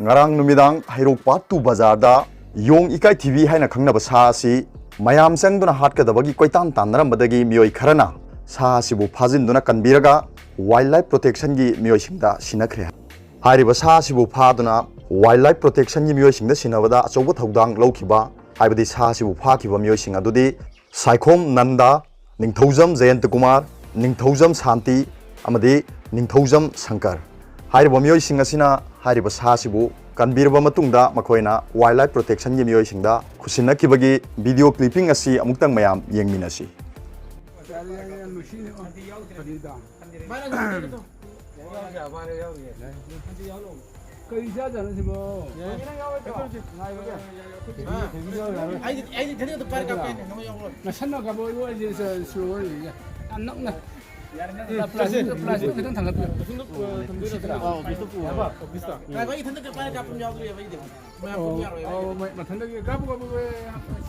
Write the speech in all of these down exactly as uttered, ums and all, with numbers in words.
ꯉꯔꯥꯡ ꯅꯨꯃꯤꯗꯥꯡ ꯍꯩꯔꯣꯛ ꯄꯥꯠ ꯇꯨ ꯕꯖꯥꯔꯗ ꯌꯣꯡ ꯏꯀꯥꯏꯊꯤꯕꯤ ꯍꯥꯏꯅ ꯈꯪꯅꯕ ꯁꯥ ꯑꯁꯤ ꯃꯌꯥꯝ ꯆꯪꯗꯨꯅ ꯍꯥꯠꯀꯗꯕꯒꯤ ꯀꯣꯏꯇꯥꯟ ꯇꯥꯟꯅꯔꯝꯕꯗꯒꯤ ꯃꯤꯑꯣꯏ ꯈꯔꯅ ꯁꯥ ꯑꯁꯤꯕꯨ ꯐꯥꯖꯤꯟꯗꯨꯅ ꯀꯟꯕꯤꯔꯒ ꯋꯥꯏꯜ ꯂꯥꯏꯐ ꯄ꯭ꯔꯣꯇꯦꯛꯁꯟꯒꯤ ꯃꯤꯑꯣꯏꯁꯤꯡꯗ ꯁꯤꯟꯅꯈ꯭ꯔꯦ꯫ ꯍꯥꯏꯔꯤꯕ ꯁꯥ ꯑꯁꯤꯕꯨ ꯐꯥꯗꯨꯅ ꯋꯥꯏꯜ ꯂꯥꯏꯐ ꯄ꯭ꯔꯣꯇꯦꯛꯁꯟꯒꯤ ꯃꯤꯑꯣꯏꯁꯤꯡꯗ ꯁꯤꯟꯅꯕꯗ ꯑꯆꯧꯕ ꯊꯧꯗꯥꯡ ꯂꯧꯈꯤꯕ, ꯍꯥꯏꯕꯗꯤ ꯁꯥ ꯑꯁꯤꯕꯨ ꯐꯥꯈꯤꯕ ꯃꯤꯑꯣꯏꯁꯤꯡ ꯑꯗꯨꯗꯤ ꯁꯥꯏꯈꯣꯝ ꯅꯟꯗꯥ, ꯅꯤꯡꯊꯧꯖꯝ ꯖꯌꯟꯇ ꯀꯨꯃꯥꯔ, ꯅꯤꯡꯊꯧꯖꯝ ꯁꯥꯟꯇꯤ ꯑꯃꯗꯤ ꯅꯤꯡꯊꯧꯖꯝ ꯁꯪꯀꯔ꯫ ꯍꯥꯏꯔꯤꯕ ꯃꯤꯑꯣꯏꯁꯤꯡ ꯑꯁꯤꯅ ꯍꯥꯏꯔꯤꯕ ꯁꯥ ꯑꯁꯤꯕꯨ ꯀꯟꯕꯤꯔꯕ ꯃꯇꯨꯡꯗ ꯃꯈꯣꯏꯅ ꯋꯥꯏꯜ ꯂꯥꯏꯐ ꯄ꯭ꯔꯣꯇꯦꯛꯁꯟꯒꯤ ꯃꯤꯑꯣꯏꯁꯤꯡꯗ ꯈꯨꯠꯁꯤꯟꯅꯈꯤꯕꯒꯤ ꯚꯤꯗꯤꯑꯣ ꯀ꯭ꯂꯤꯞꯄꯤꯡ ꯑꯁꯤ ꯑꯃꯨꯛꯇꯪ ꯃꯌꯥꯝ ꯌꯦꯡꯃꯤꯟꯅꯁꯤ꯫ ꯀꯔꯤ ꯆꯥꯖꯥꯠꯅꯣ ꯁꯤꯕꯣ? ꯑꯩꯗꯤ ꯑꯩꯗꯤ ꯏꯊꯟꯗ ꯈꯛꯇ ꯄꯥꯏꯔ ꯀꯥꯞꯄꯦꯅꯦ, ꯅꯣꯏ ꯌꯥꯎꯕ꯭ꯔꯣ? ꯅꯁꯟꯅ ꯀꯥꯞꯄꯣ, ꯑꯩ ꯋꯥꯔꯤꯁꯦ ꯁ-, ꯁ-, ꯌꯥꯝ ꯅꯛꯅ꯫ ꯌꯥꯔꯦ, ꯅꯪ ꯄ꯭ꯂꯥꯁꯇꯤꯛꯇꯣ, ꯄ꯭ꯂꯥꯁꯇꯤꯛꯇꯣ ꯈꯤꯇꯪ ꯊꯥꯡꯒꯠꯄꯤꯌꯨ꯫ ꯑꯣꯐꯤꯁꯇ ꯄꯨ-, ꯊꯝꯗꯣꯏ ꯅꯠꯇ꯭ꯔꯥ? ꯑꯣꯐꯤꯁꯇ ꯄꯨ-, ꯑꯣꯐꯤꯁꯇ꯫ ꯉꯥꯏꯈꯣ, ꯑꯩ ꯏꯊꯟꯗ ꯄꯥꯏꯔ ꯀꯥꯞꯄ ꯑꯃ ꯌꯥꯎꯗꯣꯔꯤ, ꯑꯩꯗꯤ꯫ ꯃꯌꯥꯝ ꯄꯨꯟ ꯌꯥꯔꯣꯏꯕ꯫ ꯑꯣ, ꯃ-, ꯃꯊꯟꯗꯒꯤ ꯀꯥꯞꯄꯨ, ꯀꯥꯞꯄꯨ, ꯑꯦ,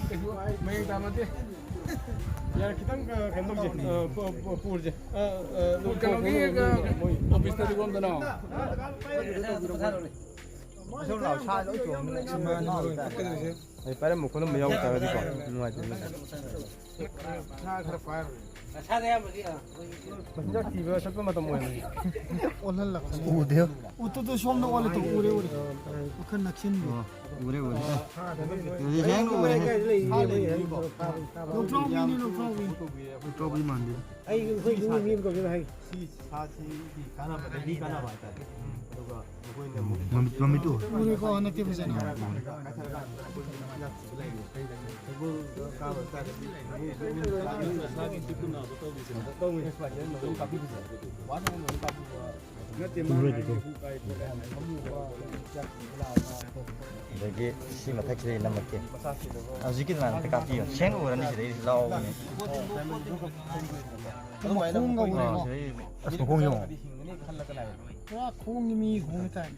ꯀꯩꯁꯨ ꯃꯌꯦꯡ ꯇꯥꯕ ꯅꯠꯇꯦ꯫ ꯌꯥꯔꯦ, ꯈꯤꯇꯪ, ꯑ, ꯀꯩꯅꯣ ꯇꯧꯁꯦ, ꯑ, ꯄꯨ-, ꯄꯨ-, ꯄꯨꯔꯁꯦ꯫ ꯑ, ꯑ, ꯀꯩꯅꯣꯒꯤ, ꯑ, ꯃꯣꯏ ꯑꯣꯐꯤꯁꯇꯗꯤ ꯀꯣꯝꯗꯅꯣ? ꯑꯩ ꯄꯥꯏꯔꯝꯕ ꯈꯣꯠꯂꯝꯕ ꯌꯥꯎ ꯇꯥꯔꯒꯗꯤꯀꯣ ꯅꯨꯡꯉꯥꯏꯇꯦꯗꯅ꯫ ꯃꯆꯤꯟꯖꯥꯛ ꯊꯤꯕ ꯆꯠꯄ ꯃꯇꯝ ꯑꯣꯏꯔꯝꯃꯅꯤ꯫ ꯎꯗꯦ꯫ ꯎꯠꯇꯨꯗ ꯁꯣꯝꯗ ꯑꯣꯜꯂꯦ ꯇꯨ, ꯎꯔꯦ, ꯎꯔꯦ꯫ ꯈꯔ ꯅꯛꯁꯤꯟꯕꯤ꯫ ꯑꯣ, ꯎꯔꯦ, ꯎꯔꯦ꯫ ꯎꯔꯦ, ꯍꯦꯡ ꯎꯔꯦ꯫ ꯂꯧꯊꯣꯛꯄꯤꯅꯤ, ꯂꯧꯊꯣꯛꯄꯤꯅꯤ꯫ ꯂꯧꯊꯣꯛꯄꯗꯤ ꯃꯥꯟꯗꯦ꯫ ꯑꯩ ꯑꯩꯈꯣꯏ ꯏꯃꯨꯡ ꯃꯤ ꯑꯃ ꯀꯧꯒꯦꯅ ꯍꯥꯏ꯫ ꯁꯤ ꯁꯥꯁꯤ ꯀꯥꯟꯅꯕ, ꯂꯝꯕꯤ ꯀꯥꯟꯅꯕ ꯍꯥꯏꯇꯥꯔꯦ꯫ ꯑꯗꯨꯒ ꯃꯈꯣꯏꯅ ꯑꯃꯨꯛ ꯃꯃꯤꯠ, ꯃꯃꯤꯠꯇꯨ꯫ ꯎꯔꯦꯀꯣ, ꯍꯟꯗꯛꯇꯤ ꯐꯖꯅ꯫ ꯀꯥꯏꯊꯔꯀꯥꯟꯗ ꯑꯩꯈꯣꯏ ꯁꯒꯣꯜ ꯀꯥꯕ ꯇꯥꯔꯒꯗꯤ ꯃꯁꯥꯒꯤ ꯆꯤꯛꯄ ꯅꯥꯕ ꯇꯧꯔꯤꯁꯦ꯫ ꯇꯧꯋꯤ꯫ ꯅꯠꯇꯦ, ꯃꯥꯅ ꯍꯥꯏꯁꯦ ꯎ ꯀꯥꯏ ꯈꯣꯠꯂꯦ ꯍꯥꯏꯅ꯫ ꯑꯗꯒꯤ ꯁꯤ ꯃꯊꯛꯁꯤꯗ ꯅꯝꯃꯛꯀꯦ꯫ ꯍꯧꯖꯤꯛꯀꯤ ꯑꯗꯨꯃꯥꯏꯅ ꯑꯝꯇ ꯀꯥꯞꯄꯤꯌꯣ꯫ ꯁꯦꯡꯅ ꯎꯔꯅꯤ ꯁꯤꯗꯩ ꯂꯥꯎꯕꯅꯦ꯫ ꯃꯈꯣꯡꯒ ꯎꯔꯦꯀꯣ꯫ ꯑꯥ, ꯁꯤꯗꯩ ꯑꯁ, ꯃꯈꯣꯡ ꯌꯦꯡꯉꯣ꯫ ꯄꯨꯔꯥ ꯈꯣꯡꯒꯤ ꯃꯤ ꯈꯣꯡꯒꯤ ꯇꯥꯏꯞ꯫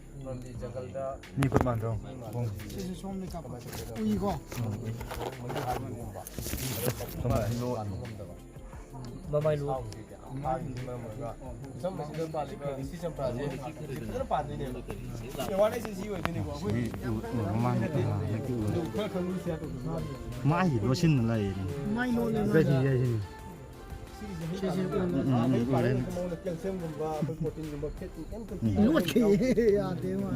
ꯃꯤ ꯈꯨꯠ ꯃꯥꯟꯗ꯭ꯔꯣ? ꯈꯣꯡ꯫ ꯁꯤꯁꯨ ꯁꯣꯝꯗ ꯀꯥꯞꯄ꯫ ꯎꯏꯀꯣ꯫ ꯁꯣꯝꯗ ꯍꯩꯅꯧ꯫ ꯃꯃꯥꯏ ꯂꯨ꯫ ꯃꯥꯒꯤꯁꯤ ꯃꯔꯝ ꯑꯣꯏꯔꯒ ꯁꯝꯕꯁꯤꯗ ꯄꯥꯜꯂꯤꯕ ꯁꯤ ꯆꯝꯄ꯭ꯔꯥꯁꯦ ꯐꯖꯅ ꯄꯥꯟꯗꯣꯏꯅꯦꯕ꯫ ꯑꯦꯋꯥꯔꯅꯦꯁ ꯁꯤ ꯑꯣꯏꯗꯣꯏꯅꯤꯀꯣ꯫ ꯑꯩꯈꯣꯏ ꯃꯃꯥꯡꯗ ꯍꯟꯗꯛꯀꯤ ꯎꯕꯗꯣ꯫ ꯈꯔ ꯈꯪꯕꯁꯤ ꯃꯥꯏꯁꯤ ꯂꯣꯠꯁꯤꯟꯅ ꯂꯩꯔꯦ꯫ ꯃꯥꯏ ꯂꯣꯠꯂꯦ ꯃꯥꯏ꯫ ꯁꯤꯒꯤꯁꯦ ꯎꯝ, ꯎꯝ, ꯎꯝ, ꯎꯝ꯫ ꯃꯉꯣꯟꯗ ꯀꯦꯜꯁꯤꯌꯝꯒꯨꯝꯕ, ꯑꯩꯈꯣꯏ ꯄ꯭ꯔꯣꯇꯤꯟꯒꯨꯝꯕ, ꯐꯦꯠ ꯌꯥꯝ ꯀꯟꯇꯦꯟ ꯂꯣꯠꯈꯤꯌꯦ꯫ ꯌꯥꯗꯦ ꯃꯥ꯫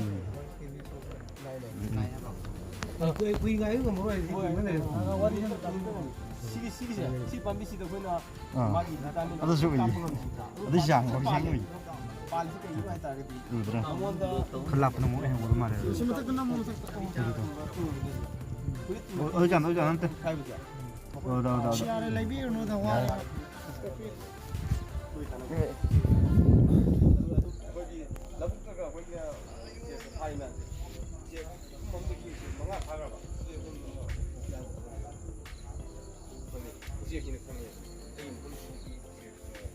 ꯎꯝ꯫ ꯀꯨꯏ-, ꯀꯨꯏ ꯉꯥꯏꯕ ꯉꯝꯃꯔꯣꯏ꯫ ꯍꯣꯏ꯫ ꯁꯤꯒꯤ, ꯁꯤꯒꯤꯁꯦ, ꯁꯤ ꯄꯥꯝꯕꯤꯁꯤꯗ ꯑꯩꯈꯣꯏꯅ ꯑꯥ꯫ ꯃꯥꯒꯤ vitamin ꯑꯗꯨꯁꯨ ꯎꯏ꯫ ꯀꯥꯞꯄ ꯉꯝꯃꯤꯁꯤꯗ꯫ ꯑꯗꯨ ꯌꯥꯝ ꯉꯧꯁꯤꯟ ꯎꯏ꯫ ꯄꯥꯜꯂꯤꯁꯤ ꯀꯩꯒꯤꯅꯣ ꯍꯥꯏ ꯇꯥꯔꯒꯗꯤ ꯎꯗ꯭ꯔꯥ? ꯃꯉꯣꯟꯗ ꯈꯔ ꯂꯥꯞꯄꯅ ꯑꯃꯨꯛ ꯑꯩꯅ ꯎꯕ ꯃꯥꯜꯂꯦ꯫ ꯁꯤ ꯃꯊꯛꯇ ꯅꯝꯃꯣ, ꯃꯊꯛꯇ꯫ ꯐꯨꯔꯤꯠ ꯑꯣ, ꯑꯣꯏꯖꯥꯠꯅꯨ, ꯑꯣꯏꯖꯥꯠꯅꯨ, ꯅꯠꯇꯦ꯫ ꯍꯥꯏꯕꯁꯦ꯫ ꯑꯣ, ꯗꯥ, ꯗꯥ, ꯗꯥ꯫ ꯌꯥꯔꯦ, ꯂꯩꯕꯤꯔꯨꯅꯨꯗ, ꯋꯥꯔꯦ꯫ ꯑꯩꯈꯣꯏꯒꯤ ꯂꯧꯕꯨꯛꯇꯒ ꯑꯩꯈꯣꯏꯒꯤ ꯊꯥꯏꯅ ꯎꯆꯦꯛ ꯑꯍꯨꯝ ꯑꯃꯗꯒꯤ ꯎꯆꯦꯛ ꯃꯉꯥ ꯐꯥꯈ꯭ꯔꯕ? ꯎꯆꯦꯛ ꯑꯍꯨꯝ ꯑꯃ ꯈꯪꯉꯦ꯫ ꯎꯆꯦꯛꯁꯤꯅ ꯈꯪꯉꯦ꯫ ꯑꯩ ꯃꯐꯝ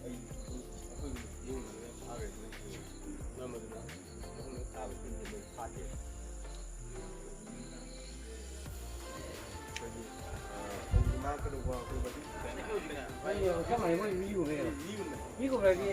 ꯑꯩ ꯑꯩꯈꯣꯏꯒꯤ ꯌꯨꯝꯗ ꯐꯥꯈ꯭ꯔꯦ ꯑꯗꯨꯅ ꯈꯪꯉꯦ꯫ ꯃꯔꯝ ꯑꯗꯨꯅ ꯃꯐꯝꯗ ꯊꯥꯕ ꯇꯤꯟꯁꯦ ꯃꯣꯏ ꯐꯥꯗꯦ꯫ ꯑꯩꯈꯣꯏꯒꯤ, ꯑ, ꯐꯧꯁꯦ ꯃꯥꯡꯉꯛꯀꯗꯧꯕ ꯑꯩꯈꯣꯏ ꯃꯗꯨ ꯆꯞ ꯃꯥꯟꯅꯩ, ꯃꯣꯏ ꯃꯤꯒꯨꯝꯕꯅꯦꯕ꯫ ꯃꯤꯒꯨꯝꯕꯅꯦ꯫ ꯃꯤꯒꯨꯝꯕ ꯍꯥꯏꯗꯤ